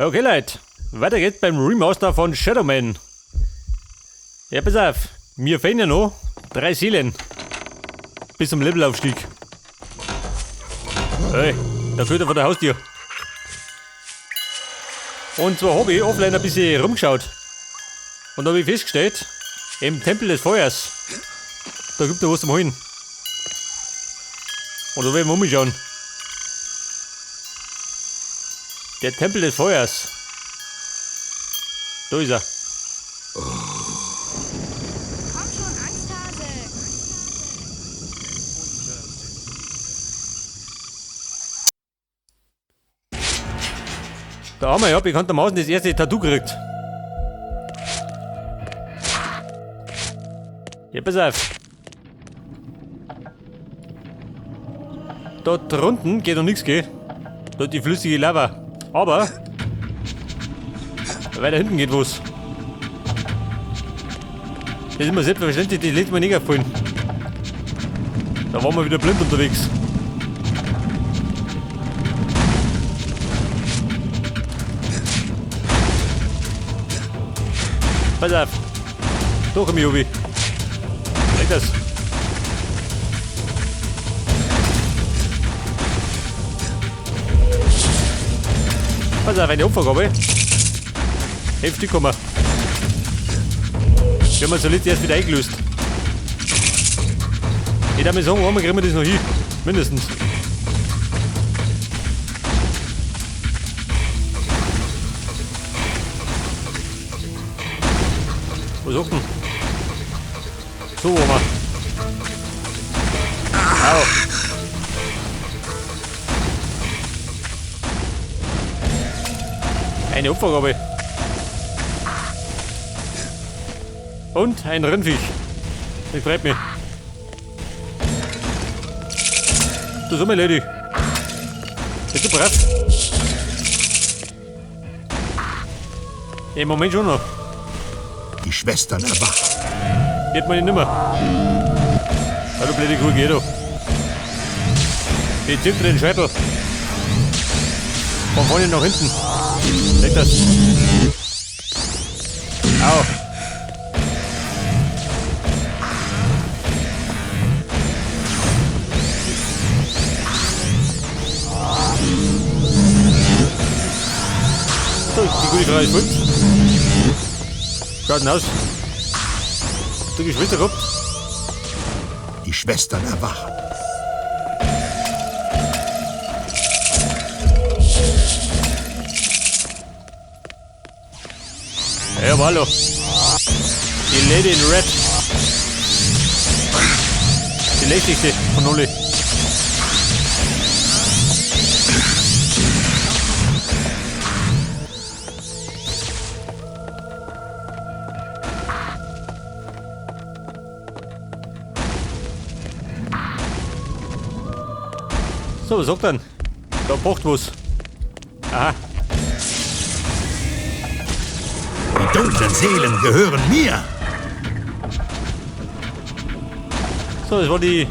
Okay, Leute, weiter geht's beim Remaster von Shadow Man. Ja, pass auf, mir fehlen ja noch 3 Seelen bis zum Levelaufstieg. Hey, der Köter vor der Haustür. Und zwar hab ich offline ein bisschen rumgeschaut. Und da hab ich festgestellt, im Tempel des Feuers, da gibt es was zum Holen. Und da werden wir umschauen. Der Tempel des Feuers. Da ist er. Komm schon, Angsthase. Da haben wir ja bekanntermaßen das erste Tattoo gekriegt. Ja, pass auf. Da drunten geht noch nichts, gell? Da die flüssige Lava. Aber weiter hinten geht was. Das ist mir selbstverständlich, das lässt mir nicht auffallen. Da waren wir wieder blind unterwegs. Pass auf. Da komm ich, Obi. Leg das. Pass auf, eine Opfergabe. Heftig kommen. Wir haben uns jetzt erst wieder eingelöst. Ich darf mir sagen, einmal kriegen wir das noch hin. Mindestens. Was sagt denn? So, Oma. Au. Eine Opfergabe. Und ein Rindviech. Das freut mich. Du so, meine Lady. Bist du brav? Im Moment schon noch. Die Schwestern erwachen. Geht man nicht mehr. Hallo, blöde Kuh, geh doch. Die zieht den Scheitel. Von vorne nach hinten. Leg das. Au. So, die gute Frau ist fort. Schaut denn aus? Du Geschwister gehabt? Die Schwestern erwachen. Ja, aber hallo. Die Lady in Red. Die lässigste von alle. So, was sagt denn? Da pocht was. Aha. Die dunklen Seelen gehören mir. So, das war die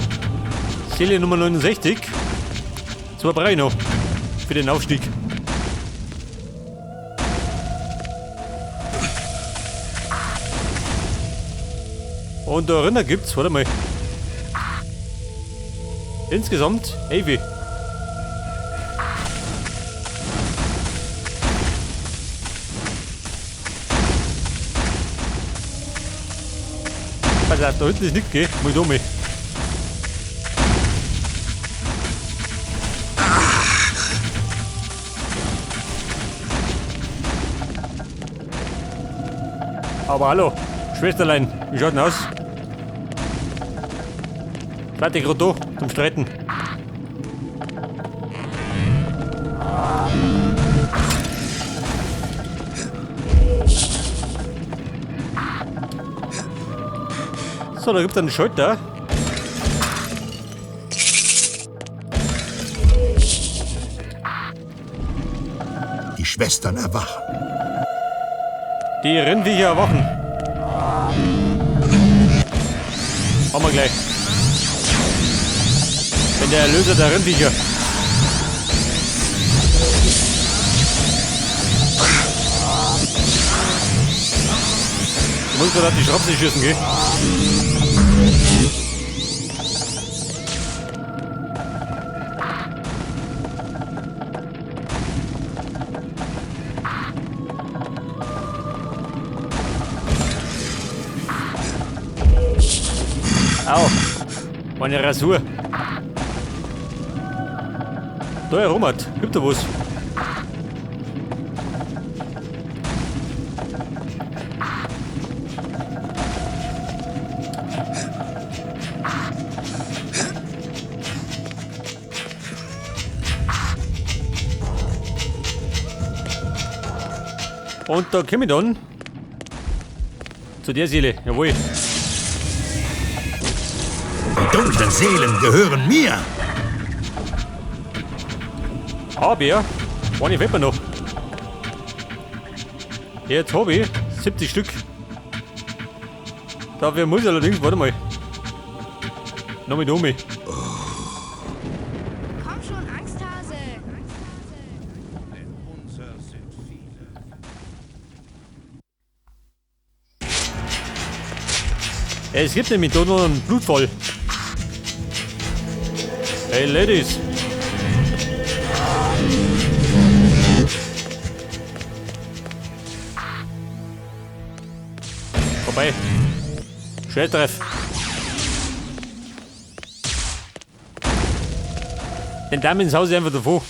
Seele Nummer 69. Zwei brauche ich noch für den Aufstieg. Und da drinnen gibt's, warte mal. Insgesamt 11. Pass auf, da hinten ist nichts, gell? Mal da mal. Aber hallo, Schwesterlein, wie schaut denn aus? Seid ihr gerade da zum Streiten? So, da gibt's einen Schalter. Die Schwestern erwachen. Die Rindviecher erwachen. Haben wir gleich. Wenn der Erlöser der Rindviecher. muss gerade auf die Schrapse schießen, gell? Au! Meine Rasur. Da, Herr Robert, gibt da was? Und da komme ich dann zu der Seele, jawohl. Die dunklen Seelen gehören mir. Aber eine fehlt mir noch. Jetzt habe ich 70 Stück. Dafür muss ich allerdings, warte mal. Noch mit um. Komm schon, Angsthase. Es gibt nämlich da noch einen Blutfall. Hey Ladies. Vorbei. Schwertreff. Den Damen ins Haus einfach davor.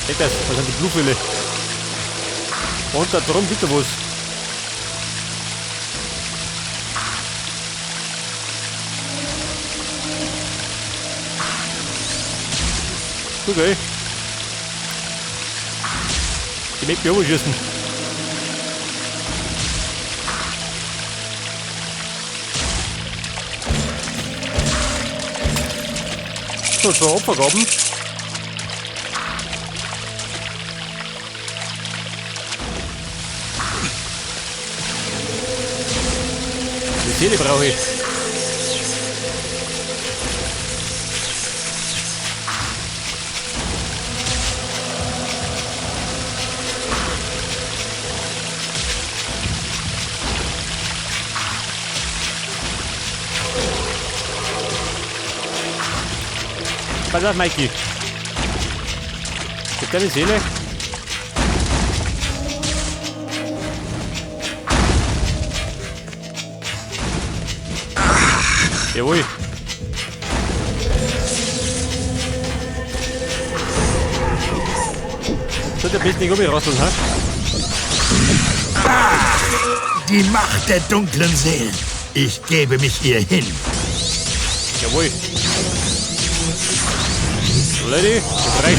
Seht das, was sind die Blutfälle? Und da drum gibt er was. Okay. Ich möchte mich überschießen. So, zwei Opfergaben. Die Seele brauche ich. Pass auf, Mikey. Gib deine Seele. Jawohl. Sollte am besten nicht umrasseln, hä? Die Macht der dunklen Seelen. Ich gebe mich ihr hin. Jawohl. Lady, das reicht.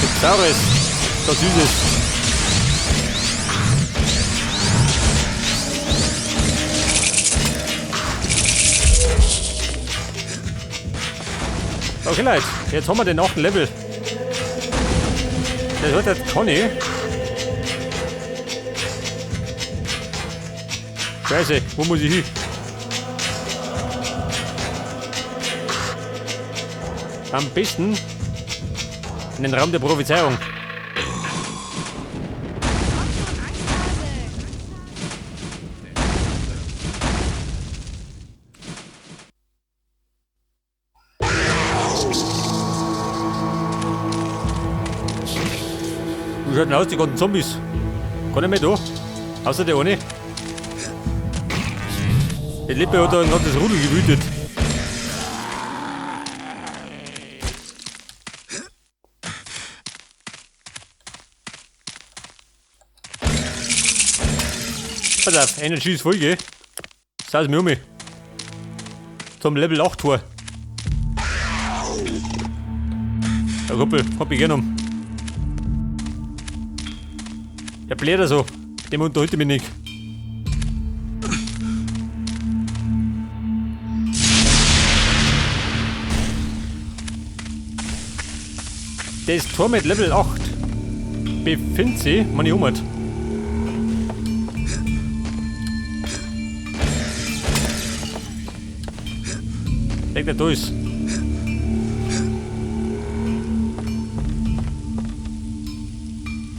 Gibt's Saures. Das Süßes. Okay, Leute, jetzt haben wir den 8. Level. Das wird jetzt Conny. Scheiße, wo muss ich hin? Am besten in den Raum der Prophezeiung. Komm schon, Angsthase. Wie schaut denn aus, die ganzen Zombies? Keiner mehr da. Außer der eine. Der Lippe hat da ein ganzes Rudel gewütet. Pass auf, Energy ist voll, gell? Saus mir um mich. Zum Level 8 Tor. Ja, Kumpel, hab ich gern um. Der bläht er so. Dem unterhalte ich mich nicht. Das Tor mit Level 8 befindet sich, meine Umwelt. Denk, der da ist.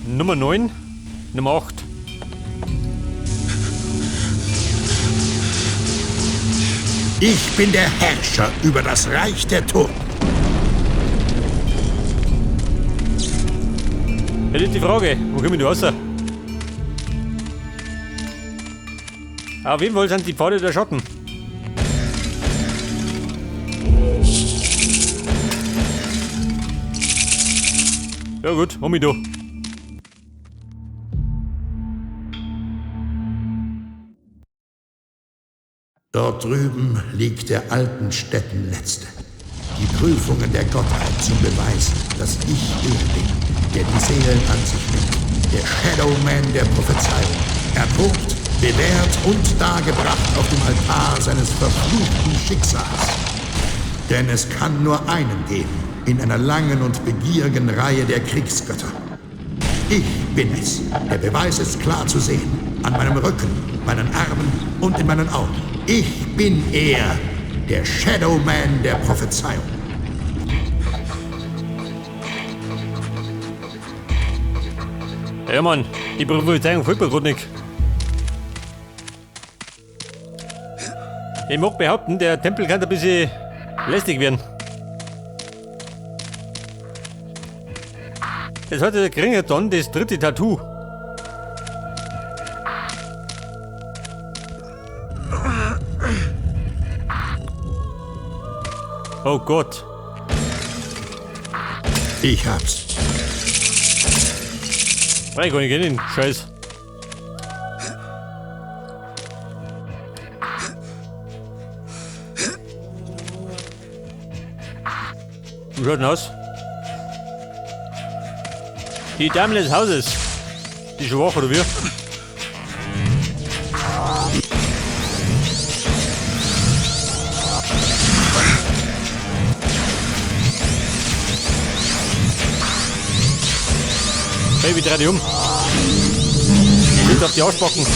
Nummer 9. Nummer 8. Ich bin der Herrscher über das Reich der Toten. Jetzt ist die Frage, wo komme ich da raus? Auf jeden Fall sind die Pfade der Schatten. Ja gut, hol mich da. Dort drüben liegt der alten Stätten letzte. Die Prüfungen der Gottheit zum Beweis, dass ich er bin, der die Seelen an sich nimmt. Der Shadow Man der Prophezeiung. Erprobt, bewährt und dargebracht auf dem Altar seines verfluchten Schicksals. Denn es kann nur einen geben, in einer langen und begierigen Reihe der Kriegsgötter. Ich bin es. Der Beweis ist klar zu sehen. An meinem Rücken, meinen Armen und in meinen Augen. Ich bin er, der Shadow Man der Prophezeiung. Ja, Mann, die Prophezeiung folgt mir grad nicht. Ich mag behaupten, der Tempel kann ein bisschen lästig werden. Das hat der Kringer dann das dritte Tattoo. Oh Gott. Ich hab's. Frei kann ich in den Scheiß. Wie schaut denn aus? Die Dame des Hauses. Die schon wach, oder wie? Baby, dreh dich um. Bitte auf die Arschbacken.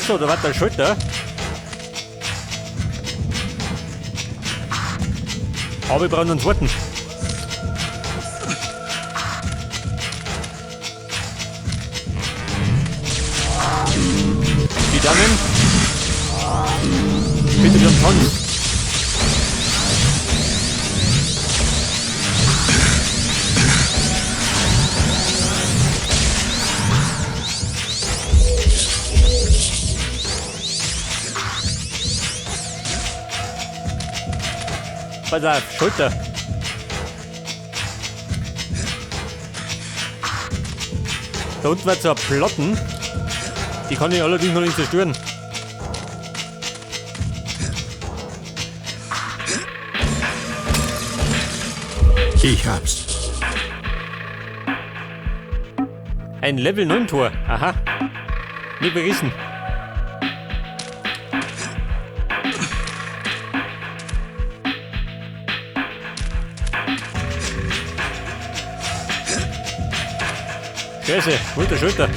So, da war der Schalter. Aber wir brauchen einen zweiten. Die Damen. Bitte schon Tanz. Pass auf, Schulter. Da unten wird so ein Plotten. Die kann ich allerdings noch nicht zerstören. Ich hab's. Ein Level 9 Tor. Aha. Nicht vergessen. Scheiße, Schulter, Schulter.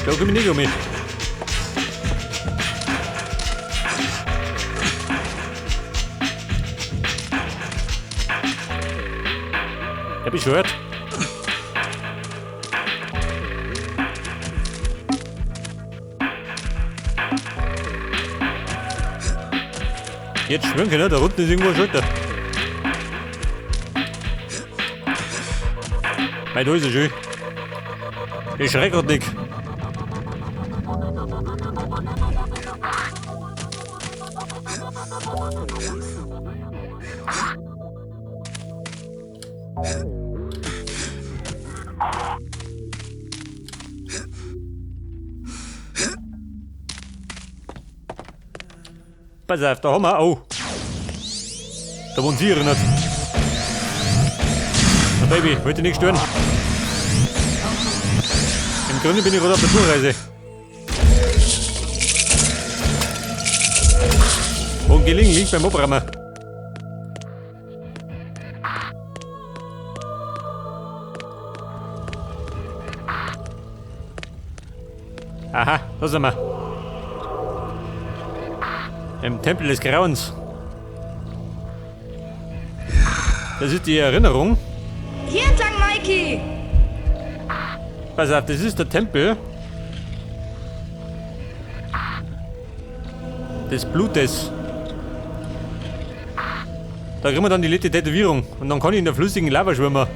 Da komm ich nicht um mich. Hab ich gehört. Jetzt schwimmen können, da unten ist irgendwo eine Schulter. Mei, da ist er schön. Ich schreck grad nicht. Pass auf, da haben wir. Oh. Da wohnt sie erinnert. Na Baby, wollte nicht stören. Im Grunde bin ich gerade auf der Tourreise. Und gelegentlich beim Abräumen. Aha, da sind wir. Im Tempel des Grauens. Das ist die Erinnerung. Hier entlang, Mikey! Pass auf, das ist der Tempel des Blutes. Da kriegen wir dann die letzte Tätowierung. Und dann kann ich in der flüssigen Lava schwimmen.